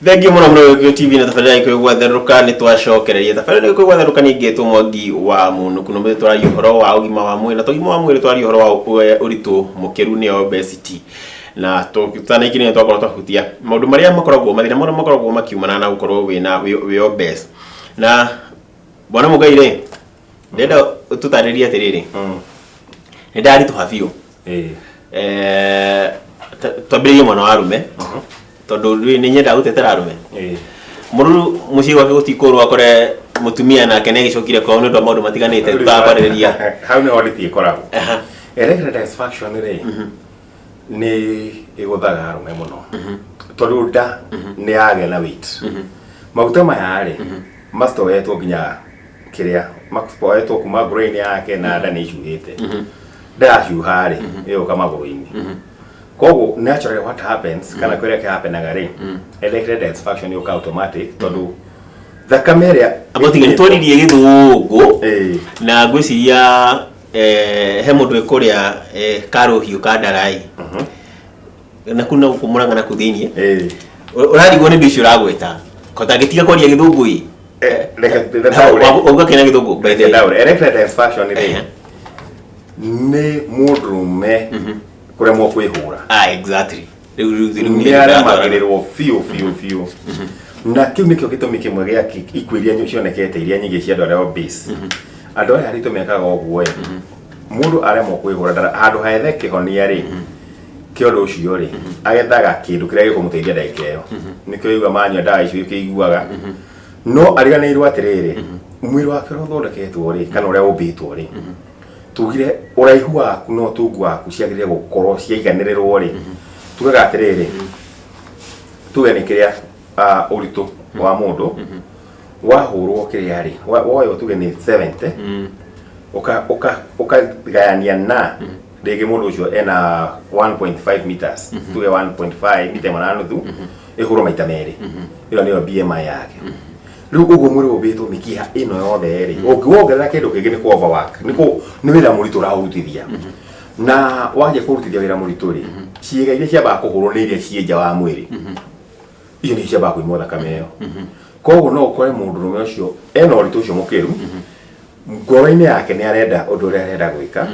Thengiũ mũno mũno Gĩkũyũ TV na tabarĩra ya Gĩkũyũ gwatherũka. Nĩ twacokereria tabarĩra ya Gĩkũyũ gwatherũka. Nĩ ngĩtwo Mwangi wa Mũnũku na mũthĩ tũraria ũhoro wa ũgima wa mwĩrĩ, na to ũgima wa mwĩrĩ, twaria ũhoro wa ũritũ mũkĩru, nĩyo obesity. Na tũtanaingĩria nĩ twakorwo twahutia maũndũ marĩa makoragwo, mathĩna marĩa makoragwo makiumana na gũkorwo wĩna wĩ obese. Na bwana Mũgai rĩ, ndĩrenda ũtũtarĩrie atĩrĩrĩ, nĩ ndaritũha biũ. Twambĩrĩrie mwena wa arume, tondũ rĩu nĩ nyendaga gũtetera arume. Mũruru mũciĩ gwake gũtikũrwo akore mũtumia nake nĩ agĩcokire kwao nĩ ũndũ wa maũndũ matiganĩte tũtakwarĩrĩria. Hau nĩho nditi ĩkoragwo. Erectile dysfunction rĩ, nĩ ĩgũthaga arũme mũno, tondũ nda nĩ yagĩa na weight. Maguta maya rĩ, mastoetwo nginya kĩrĩa mastoetwo kuma ngoro-inĩ yake, na nda nĩ icuhĩte. Nda yacuha rĩ, ĩgũka magũrũ-inĩ. Koguo naturally what happens, kana kĩrĩa kĩhappenaga rĩ, erectile dysfunction yũka automatic, tondũ thakame ĩrĩa Amba tiga nĩ twaririe gĩthũngũ. Na ngwĩciria he mũndũ wĩ kũrĩa karũhiũ ka ndarai na kuu na gũkũ Mũrang'a na kuu thĩiniĩ ũrarigwo nĩ indo icio ũragweta kotangĩtiga kwaria gĩthũngũ ĩ. Reke ndaũre. Wauga kĩna gĩthũngũ by the Reke way. ndaũre. Erectile dysfunction rĩ, nĩ mũndũrũme kũremwo kwĩhũra. Ah, exactly. Rĩu Nĩ aremagĩrĩrwo biũ biũ biũ, na kĩu nĩkĩo gĩtũmi kĩmwe gĩa ikuũ iria cionekete, iria nyingĩ cia andũ arĩa obese. Andũ aya aritũ mekaga ũguo ĩ, mũndũ aremwo kwĩhũra, handũ haethe kĩhonia rĩ kĩa ũndũ ũcio rĩ, agethaga kĩndũ kĩrĩa gĩkũmũteithia ndagĩka ĩyo. Nĩkĩo igua manyua ndawa icio ikĩiguaga, no ariganĩirwo atĩrĩrĩ, mwĩrĩ wake ũrĩa ũthondeketwo rĩ, kana ũrĩa ũmbĩtwo rĩ, tugire ũraihu waku na ũtungu waku ciagĩrĩire gũkorwo ciaiganĩrĩrwo rĩ, tugaga atĩrĩrĩ, tuge nĩ kĩrĩa ũritũ wa mũndũ wahũrwo kĩrĩa rĩ, woywo tuge nĩ 70, ũkagayania na rĩngĩ mũndũ ũcio ena 1.5 meters, tuge 1.5 mita 1 na nuthu, ĩhũrwo maita merĩ, ĩyo nĩyo BMI yake. Rĩu ũguo mwĩrĩ ũmbĩtwo mĩkiha ĩno yothe rĩ, ũngĩwongerera kĩndũ kĩngĩ nĩ kũ overwork, nĩ wĩra mũritũ ũraũrutithia. Na wanjia kũrutithia wĩra mũritũ rĩ, ciĩga iria ciambaga kũhũrwo nĩ iria ciĩ nja wa mwĩrĩ. Icio nĩcio ciambaga kũimwo thakame ĩyo. Koguo no ũkore mũndũrũme ũcio ena ũritũ ũcio mũkĩru, ngoro-inĩ yake nĩ arenda ũndũ ũrĩa arenda gwĩka,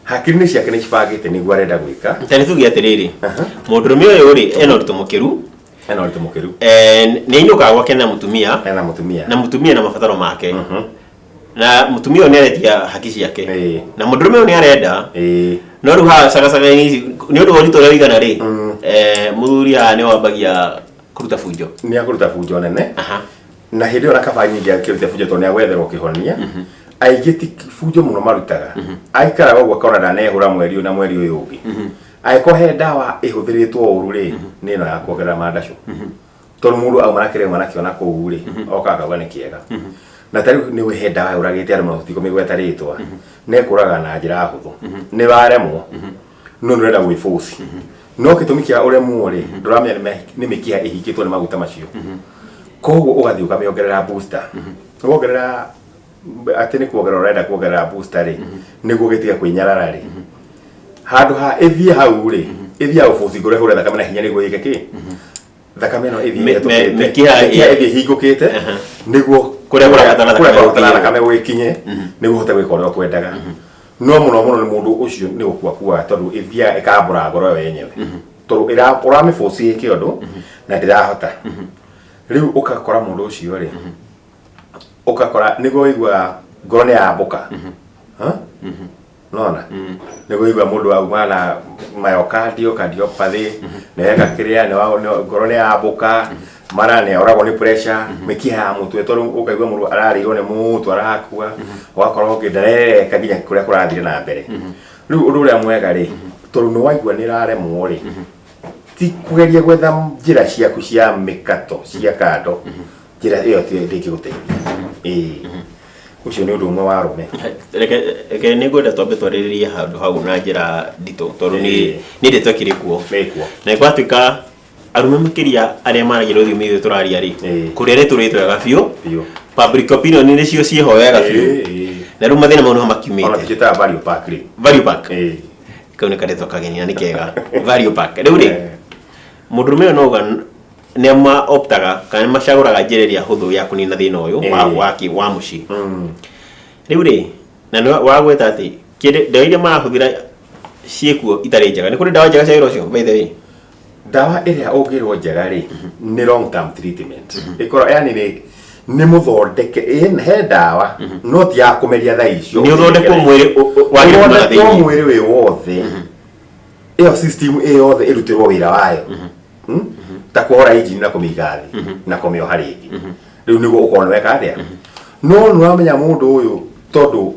hakiri-inĩ ciake nĩ cibangĩte nĩguo arenda gwĩka. Ta nĩ tuge atĩrĩrĩ, mũndũrũme ũyũ rĩ, ena ũritũ mũkĩru. Ena ũritũ mũkĩru. Nĩ ainũkaga gwake na mũtumia. Ena mũtumia. Na mũtumia na mabataro make, na mũtumia ũyũ nĩ aretia haki ciake, na mũndũrũme ũyũ nĩ arenda, no rĩu haha cagacaga-inĩ ici, nĩ ũndũ wa ũritũ ũrĩa ũigana rĩ, mũthuri haha nĩ wambagia kũruta bunjo. Nĩ akũruta bunjo nene. Na hĩndĩ ĩyo na kaba nyingĩ akĩruta bunjo, tondũ nĩ agwetherwo kĩhonia. Aingĩ ti bunjo mũno marutaga, aikaraga ũguo akona ndanehũra mweri ũyũ na mweri ũyũ ũngĩ. Angĩkorwo he ndawa ĩhũthĩrĩtwo ũru rĩ, nĩ ĩno ya kuongerera mandacũ, tondũ mũndũ auma na kĩrĩa auma nakĩo na kũu rĩ, oka akauga nĩ kĩega. Na ta rĩu nĩ he ndawa yũragĩte andũ mũno, tũtikũmĩgweta rĩtwa, na ĩkũraga na njĩra hũthũ. Nĩ waremwo, no nĩ ũrenda gwĩbũci, no gĩtũmi kĩa ũremwo rĩ, ndũramenya nĩ mĩkiha ĩhingĩtwo nĩ maguta macio. Koguo ũgathiĩ ũkamĩongerera booster, wongerera atĩ nĩ kuongerera ũrenda kuongerera booster rĩ, nĩguo gĩtige kwĩnyarara rĩ, handũ ha ĩthiĩ hau rĩ, ĩthiaga ũbũci ngoro ĩhũre thakame na hinya nĩguo ĩke kĩ, thakame ĩno ĩthiĩ ĩhetũkĩte. Mĩkiha ĩthiĩ ĩhingũkĩte nĩguo kũrĩa kũrabatara kũrĩa thakame kũrabatara gũkinye. Thakame gũgĩkinye nĩguo ũhote gwĩka ũrĩa ũkwendaga. No mũno mũno nĩ mũndũ ũcio nĩ gũkua kuaga, tondũ ĩthiaga ĩkambũra ngoro yo yenyewe, tondũ ũramĩbũci ĩke ũndũ na ndĩrahota. Rĩu ũgakora mũndũ ũcio rĩ, ũgakora nĩguo ũiguaga ngoro nĩ yambũka. Ha? Nona nĩguo igua mũndũ auma na myocardial cardiopathy, nĩ eka kĩrĩa ngoro nĩ yambũka, mara nĩ oragwo nĩ pressure, mĩkiha ya mũtwe, tondũ ũkaigua mũndũ ararĩirwo nĩ mũtwe arakua, ũgakora ũngĩ ndarereka nginya kũrĩa kũrathire na mbere. Rĩu ũndũ ũrĩa mwega rĩ, tondũ nĩ waigua nĩ ĩraremwo rĩ, ti kũgeria gwetha njĩra ciaku cia mĩkato cia kando, njĩra ĩyo ti ndĩngĩgũteithia. Ĩĩ, ũcio nĩ ũndũ ũmwe wa arũme. Reke nĩ ngwenda twambe twarĩrĩrie handũ hau na njĩra nditũ, tondũ nĩ nĩ ndeto ĩkĩrĩ kuo. Nĩkuo. Na gwatuĩka arũme makĩria arĩa maragia rũthiomi rũrũ tũraria rĩ, kũrĩa nĩ tũrĩtwo wega biũ. Biũ. Public opinion nĩcio ciĩho wega biũ. Na rĩu mathĩna mau nĩho Ona makiumĩte. tũciĩtaga value pack rĩ. Value pack. Kau nĩ karĩtwa kageni na nĩ kega, value pack. Rĩu rĩ, mũndũrũme ũyũ no uga Nĩ maoptaga kana nĩ macagũraga njĩra ĩrĩa hũthũ ya kũnina thĩna ũyũ wa wa mũciĩ. Rĩu rĩ, na nĩ wagweta atĩ kĩndũ ndawa iria marahũthĩra ciĩkuo itarĩ njega. Nĩ kũrĩ ndawa njega cia wĩra ũcio, by the way? Ndawa ĩrĩa ũngĩrwo njega rĩ, nĩ long term treatment ĩkorwo, yani nĩ mũthondeke he ndawa no ti ya kũmeria thaa icio. Nĩ ũthondekwo mwĩrĩ wagĩre kuma na ũthondekwo thĩinĩ. Mwĩrĩ wĩ wothe, ĩyo system ĩyo yothe ĩrutĩrwo wĩra wayo. Ta kũhora injini na kũmĩiga thĩ na kũmĩoha rĩngĩ, rĩu nĩguo ũkorwo nĩ weka atĩa. No nĩ wamenya mũndũ ũyũ, tondũ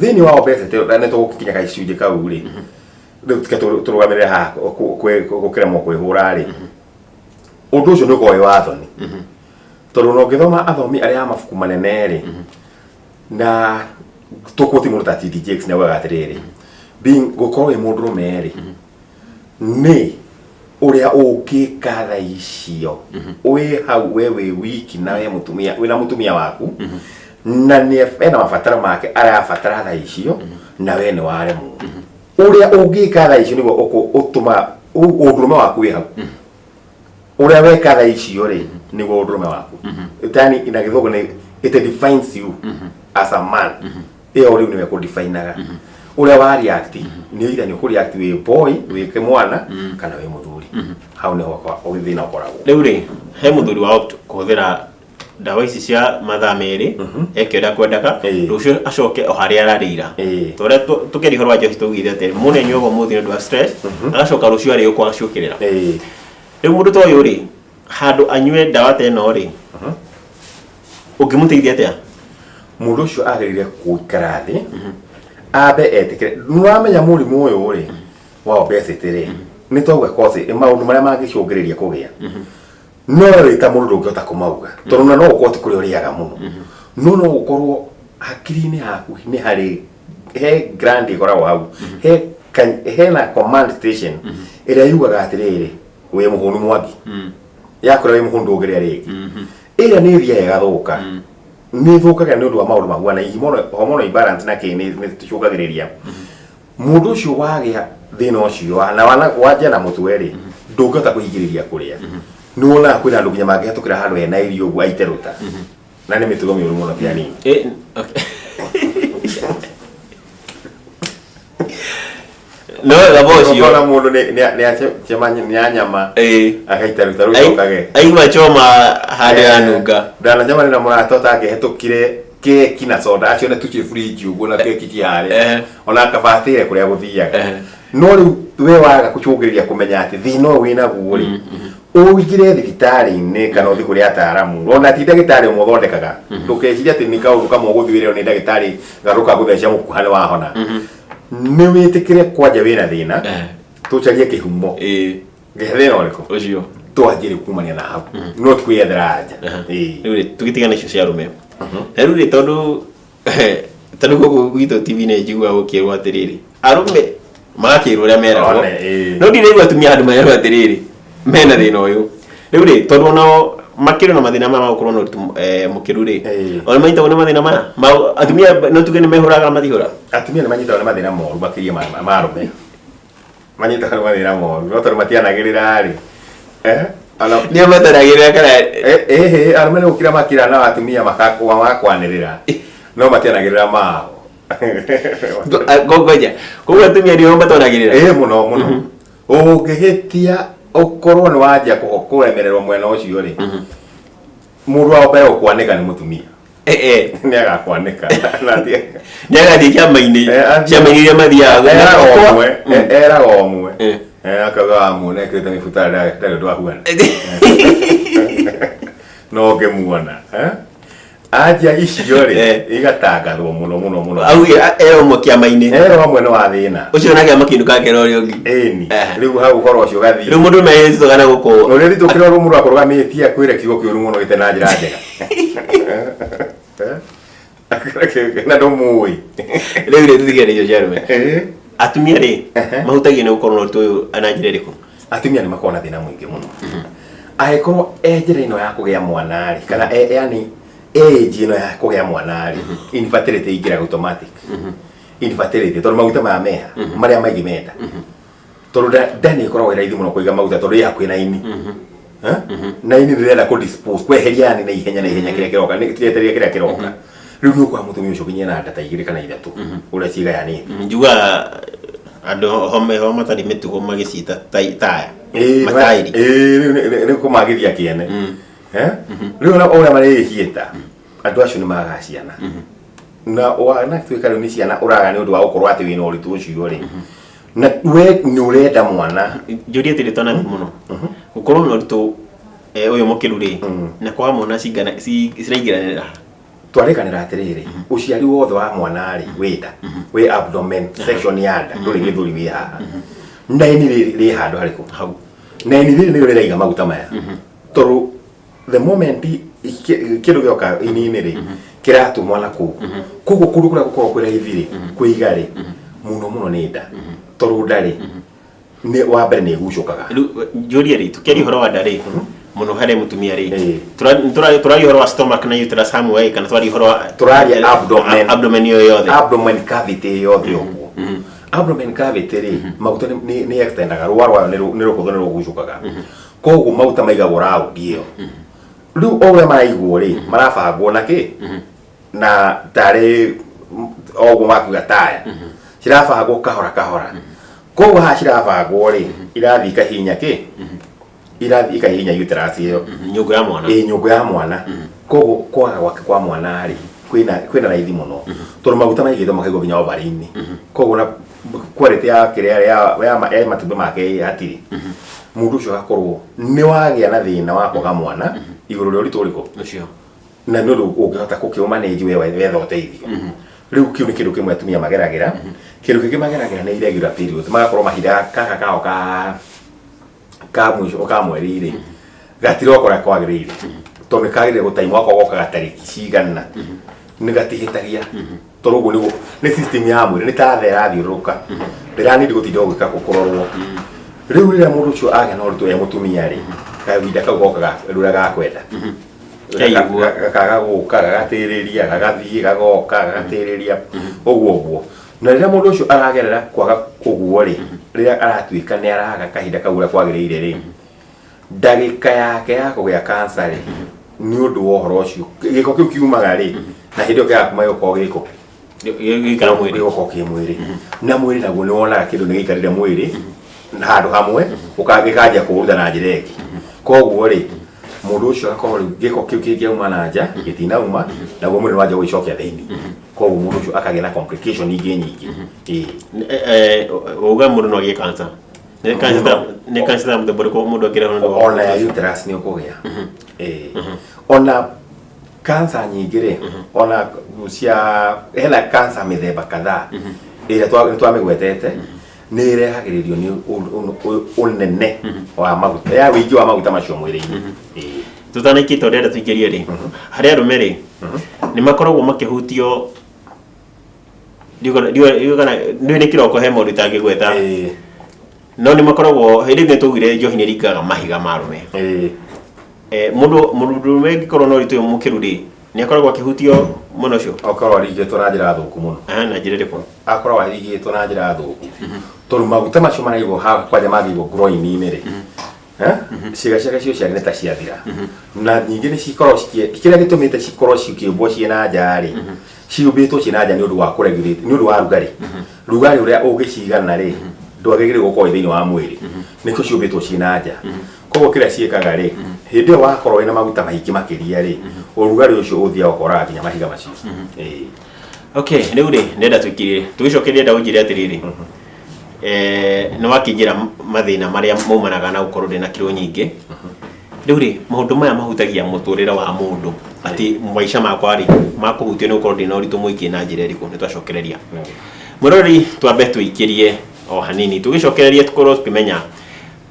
thĩinĩ wa obesity, na nĩ tũgũkinya gacunjĩ kau rĩ, rĩu tike tũrũgamĩrĩre haha gũkĩremwo kwĩhũra rĩ, ũndũ ũcio nĩ ũkorwo wĩ wa thoni, tondũ ona ũngĩthoma athomi arĩa a mabuku manene rĩ, na tũkũti mũndũ ta TD Jakes nĩ augaga atĩrĩrĩ, being gũkorwo wĩ mũndũrũme rĩ, nĩ ũrĩa ũngĩka thaa icio wĩ hau we wĩ wiki na we mũtumia wĩna mũtumia waku na nĩ ena mabataro make arabatara thaa icio, na we nĩ waremwo, ũrĩa ũngĩka thaa icio nĩguo ũtũma ũndũrũme waku wĩ hau. Ũrĩa weka thaa icio rĩ, nĩguo ũndũrũme waku, yani na Gĩthũngũ nĩ it defines you as a man. Ĩyo rĩu nĩwe kũdefinaga ũrĩa wa react, nĩ either nĩ ũkũreact wĩ boy, wĩ kĩmwana, kana wĩ mũthuri. Hau nĩho thĩna ũkoragwo. Rĩu rĩ, he mũthuri wa opt kũhũthĩra ndawa ici cia mathaa 2, eke ũrĩa kwendaga, rũciũ acoke o harĩa ararĩira. Ta ũrĩa tũkĩaria ũhoro wa njohi, tũugire atĩ mũndũ anyuaga ũmũthĩ nĩ ũndũ wa stress, agacoka rũciũ arĩo kwaciũkĩrĩra. Rĩu mũndũ ta ũyũ rĩ, handũ anyue ndawa ta ĩno rĩ, ũngĩmũteithia atĩa? Mũndũ ũcio agĩrĩire gũikara thĩ, ambe etĩkĩre. Nĩwamenya mũrimũ ũyũ rĩ wa obesity rĩ, nĩ twauga cause, maũndũ marĩa mangĩcũngĩrĩria kũgĩa, no we wĩ ta mũndũ ndũngĩhota kũmauga, tondũ na no ũkorwo ti kũrĩa ũrĩaga mũno, no ũkorwo hakiri-inĩ yaku nĩ harĩ he grand ĩkoragwo hau, he hena command station ĩrĩa yugaga atĩrĩrĩ, wĩ mũhũnu Mwangi, yakũra wĩ mũhũnu, ndũngĩrĩa rĩngĩ. Ĩrĩa nĩ ĩthiaga ĩgathũka, nĩ ĩthũkaga nĩ ũndũ wa maũndũ mahuana hormonal imbalance na kĩ, nĩ tũcũngagĩrĩria mũndũ ũcio wagĩa thĩna ũcio na wanjia na mũtwe rĩ, ndũngĩhota kũhingĩrĩria kũrĩa. Nĩ wonaga kwĩna andũ nginya mangĩhetũkĩra handũ hena irio ũguo aite rũta, na nĩ mĩtugo mĩũru mũno, ti anini. Okay. No wega ũcio. Ũkona mũndũ nĩ anyama akaita ruta rũu cokage. Aigua choma handũ yanunga. Ndanacemania na mũrata ũtangĩhetũkire keki na soda, acione tu ciĩ fridge ũguo na keki ci harĩa, ona akabatĩre kũrĩa gũthiaga. No rĩu we waga kũcũngĩrĩria kũmenya atĩ thĩna ũyũ wĩnaguo rĩ, ũingĩre thibitarĩ-inĩ kana ũthiĩ kũrĩ ataaramu, ona ti ndagĩtarĩ ũmwe ũthondekaga. Ndũkecirie atĩ nĩ kaũndũ kamwe ũgũthiĩ wĩrwo nĩ ndagĩtarĩ gathũka gũtheca mũkuha nĩ wahona. Nĩ wĩtĩkĩre kwanja wĩna thĩna, tũcarie kĩhumo gĩa thĩna ũrĩkũ, ũcio twanjie rĩu kumania na hau, no ti kwĩyethera anja. Rĩu rĩ, tũgĩtigana icio cia arũme, na rĩu rĩ, tondũ ta rĩu gũkũ gwitũ TV nĩ njiguaga gũkĩrwo atĩrĩrĩ, arũme magakĩrwo ũrĩa meragwo. One, ĩĩ. No ndiraigua atumia handũ merwo atĩrĩrĩ mena thĩna ũyũ. Rĩu rĩ, tondũ onao makĩrĩ na mathĩna maya ma gũkorwo na ũritũ mũkĩru rĩ, ona manyitagwo nĩ mathĩna maya atumia no tuge nĩ mehũraga kana matihũra? Atumia nĩ manyitagwo nĩ mathĩna moru makĩria ma arũme. Manyitagwo nĩ mathĩna moru, no tondũ matianagĩrĩra rĩ, nĩo mataragĩrĩra kana? Ĩhĩ, arũme nĩ gũkira makira, nao atumia magakwanĩrĩra, no matianagĩrĩra mao. Ngoja, koguo atumia nĩo matonagĩrĩra? Ĩĩ, mũno mũno. Ũngĩhĩtia ũkorwo nĩ wanjia kũremererwo mwena ũcio rĩ, mũndũ wa mbere gũkwanĩka nĩ mũtumia. Nĩ agakwanĩka. Nĩ agathiĩ kĩama-inĩ, ciama-inĩ iria mathiaga. Eraga ũmwe, eraga ũmwe. Akauga wamuona ekĩrĩte mĩbuta ndarĩ ũndũ ahuana, no ũngĩmuona anjia icio rĩ, igatangathwo mũno mũno mũno. Auge era ũmwe kĩama-inĩ. Era ũmwe nĩ wa thĩna. Ũcio nake amakinduka akera ũrĩa ũngĩ. Ĩni. Rĩu hau ũhoro ũcio ũgathiĩ. Rĩu mũndũ mehĩtũkana gũkũ. Ũrĩa ritũkĩra ũrĩa mũndũ akũrũgamĩtie akwĩre kiugo kĩũru mũno gĩte na njĩra njega na ndũmũĩ. Rĩu rĩ, tũtigane icio cia arũme. Atumia rĩ, mahutagio nĩ gũkorwo na ũritũ ũyũ na njĩra ĩrĩkũ? Atumia nĩ makoragwo na thĩna mũingĩ mũno angĩkorwo e njĩra ĩno ya kũgĩa mwana rĩ, kana e yani age ĩno ya kũgĩa mwana rĩ, infertility ingĩraga automatic infertility, tondũ maguta maya meha marĩa maingĩ menda, tondũ nda nĩ ĩkoragwo ĩ raithi mũno kũiga maguta tondũ ĩ hakuhĩ na ini. Eh? Na ini ndĩrenda kũ dispose, kweheria yani na ihenya na ihenya kĩrĩa kĩroka, nĩ tietereire kĩrĩa kĩroka. Rĩu nĩ ũkũha mũtumia ũcio nginya na nda ta igĩrĩ kana ithatũ ũrĩa ciĩgayanĩte. Njugaga andũ ho matarĩ mĩtugo magĩciĩta taya. Ĩĩ, Mataĩri. Ĩĩ, rĩu nĩ kũmagithia kĩene. Eh? Rĩu ona ũrĩa marĩhiĩta andũ acio nĩ magaga ciana na wanatuĩka rĩu nĩ ciana ũraga nĩ ũndũ wa gũkorwo atĩ wĩna ũritũ ũcio rĩ, na we nĩ ũrenda mwana. Njũrie atĩrĩ, twana mũno gũkorwo na ũritũ ũyũ mũkĩru rĩ, na kwaga mwana ciraingĩranĩra? Twarĩkanĩra atĩrĩrĩ, ũciari wothe wa mwana rĩ, wĩ nda, wĩ abdomen section ya nda, ndũrĩ gĩthũri, wĩ haha na ini rĩ handũ harĩkũ? Hau. Na ini rĩrĩ nĩrĩo rĩraiga maguta maya, tondũ the moment kĩndũ gĩoka ini-inĩ rĩ, kĩratũmwo na kũu. Koguo kũndũ kũrĩa gũkoragwo kwĩ raithi rĩ kwĩiga rĩ mũno mũno nĩ nda, tondũ nda rĩ, nĩ wa mbere nĩ ĩgucũkaga. Rĩu njũrie rĩ, tũkĩaria ũhoro wa nda rĩ, mũno harĩ mũtumia rĩ, tũraria ũhoro wa stomach na uterus hamwe ĩ, kana tũraria ũhoro wa Tũraria abdomen. Abdomen ĩyo yothe? Abdomen cavity yothe ũguo. Abdomen cavity rĩ, maguta nĩ extendaga rũa rwayo, nĩ rũhũthũ, nĩ rũgucũkaga, koguo maguta maigagwo round ĩyo. Rĩu o ũrĩa maraigwo rĩ, marabangwo na kĩ na tarĩ o ũguo makiuga taya cirabangwo kahora kahora. Koguo haha cirabangwo rĩ, irathiĩ ikahihinya kĩ, irathiĩ ikahihinya uterus ĩyo. Nyũngũ ya mwana. Ĩ, nyũngũ ya mwana. Koguo kwaga gwake kwa mwana rĩ, kwĩna raithi mũno, tondũ maguta maigĩtwo makaigwo nginya ovary-inĩ. Koguo na quality ya kĩrĩa ya matumbĩ make hatirĩ. Mũndũ ũcio agakorwo nĩ wagĩa na thĩna wa kwaga mwana igũrũ rĩa ũritũ ũrĩkũ ũcio. Na nĩ ũndũ ũngĩhota gũkĩũmanage we wetha ũteithio. Rĩu kĩu nĩ kĩndũ kĩmwe atumia mageragĩra. Kĩndũ kĩngĩ mageragĩra nĩ irregular periods, magakorwo mahinda gaka kao ka mũico ka mweri rĩ, gatiroka ũrĩa kwagĩrĩire, tondũ nĩ kagĩrĩire gũtaimwo, gakorwo gokaga tarĩki cigana, nĩ gatihĩtagia, tondũ ũguo nĩguo nĩ system ya mwĩrĩ, nĩ ta tha ĩrathiũrũrũka, ndĩranindi gũtinda ũgĩka kũrorwo. Rĩu rĩrĩa mũndũ ũcio agĩa na ũritũ e mũtumia rĩ, kahinda kau gokaga rũrĩa gakwenda. Kaigua. Gakaga gũka, gagatĩrĩria, gagathiĩ, gagoka, gagatĩrĩria, ũguo ũguo. Na rĩrĩa mũndũ ũcio aragerera kwaga ũguo rĩ, rĩrĩa aratuĩka nĩ araga kahinda kau ũrĩa kwagĩrĩire rĩ, ndagĩka yake ya kũgĩa cancer rĩ, nĩ ũndũ wa ũhoro ũcio, gĩko kĩu kiumaga rĩ, na hĩndĩ ĩyo kĩaga kuma gĩgũkorwo gĩko Gĩikara mwĩrĩ. Gĩgũkorwo kĩ mwĩrĩ, na mwĩrĩ naguo nĩ wonaga kĩndũ nĩ gĩikarĩre mwĩrĩ na handũ hamwe, gĩkanjia kũũruta na njĩra ĩngĩ. Koguo rĩ, mũndũ ũcio agakorwo rĩu gĩko kĩu kĩngĩauma na nja gĩtinauma, naguo mwĩrĩ nĩwanjia gũgĩcokia thĩinĩ. Koguo mũndũ ũcio akagĩa na complication ingĩ nyingĩ. Ĩĩ. Wauga mũndũ no agĩe cancer. Nĩ cancer nĩ cancer ta mũthemba ũrĩkũ mũndũ angĩrehwo nĩ ũndũ wa Ona ya uterus nĩ ũkũgĩa. Ĩĩ, ona cancer nyingĩ rĩ, ona cia hena cancer mĩthemba kadhaa ĩrĩa nĩ twamĩgwetete, nĩ ĩrehagĩrĩrio nĩ ũnene wa maguta, ya ũingĩ wa maguta macio mwĩrĩ-inĩ. Ĩĩ. Tũtanaikĩte ũrĩa tũingĩrie rĩ, harĩ arũme rĩ, nĩ makoragwo makĩhutio? Ndiũĩ kana ndiũĩ nĩ kĩroko he mũndũ itangĩgweta. No nĩ makoragwo hĩndĩ ĩmwe twaugire njohi nĩ ĩringaga mahiga ma arũme. Mũndũ mũndũrũme angĩkorwo na ũritũ ũyũ mũkĩru rĩ, nĩ akoragwo akĩhutio mũno ũcio? Akoragwo arigĩtwo na njĩra thũku mũno. Aha, na njĩra ĩrĩkũ? Akoragwo arigĩtwo na njĩra thũku tondũ maguta macio maraigwo haha, kwanja mangĩigwo groin-inĩ rĩ, eh? Ciĩga ciake cia ũciari nĩ ta ciathira. Na ningĩ nĩ cikoragwo kĩrĩa gĩtũmĩte cikorwo cikĩũmbwo ciĩ na nja rĩ, ciũmbĩtwo ciĩ na nja nĩ ũndũ wa kũregulate, nĩ ũndũ wa rugarĩ. Rugarĩ ũrĩa ũngĩcigana rĩ, ndwagĩrĩire gũkorwo wĩ thĩinĩ wa mwĩrĩ, nĩkĩo ciũmbĩtwo ciĩ na nja. Koguo kĩrĩa ciĩkaga rĩ, hĩndĩ ĩyo wakorwo wĩna maguta maingĩ makĩria rĩ, ũrugarĩ ũcio ũthiaga ũkoraga nginya mahiga macio. Ĩĩ. Okay, rĩu rĩ, ndĩrenda tũikirie tũgĩcokeria, ndĩrenda ũnjĩre atĩrĩrĩ, nĩ wakĩnjĩra mathĩna marĩa maumanaga na gũkorwo ndĩ na kiro nyingĩ. Rĩu rĩ, maũndũ maya mahutagia mũtũrĩre wa mũndũ atĩ maica makwa rĩ, makũhutio nĩ gũkorwo ndĩ na ũritũ mũingĩ na njĩra ĩrĩkũ? Nĩ twacokereria. Mwĩroreri, twambe tũikĩrie o hanini, tũgĩcokereria tũkorwo tũkĩmenya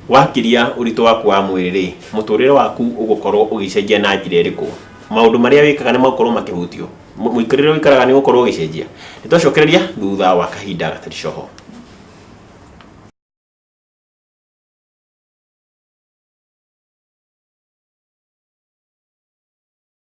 wakiria ũritũ waku wa mwĩrĩ rĩ, mũtũrĩre waku ũgũkorwo ũgĩcenjia na njĩra ĩrĩkũ, maũndũ marĩa wĩkaga nĩ magũkorwo makĩhutio, mũikarĩre ũikaraga nĩ ũgũkorwo ũgĩcenjia. Nĩ twacokereria thutha wa kahinda gatarĩ coho.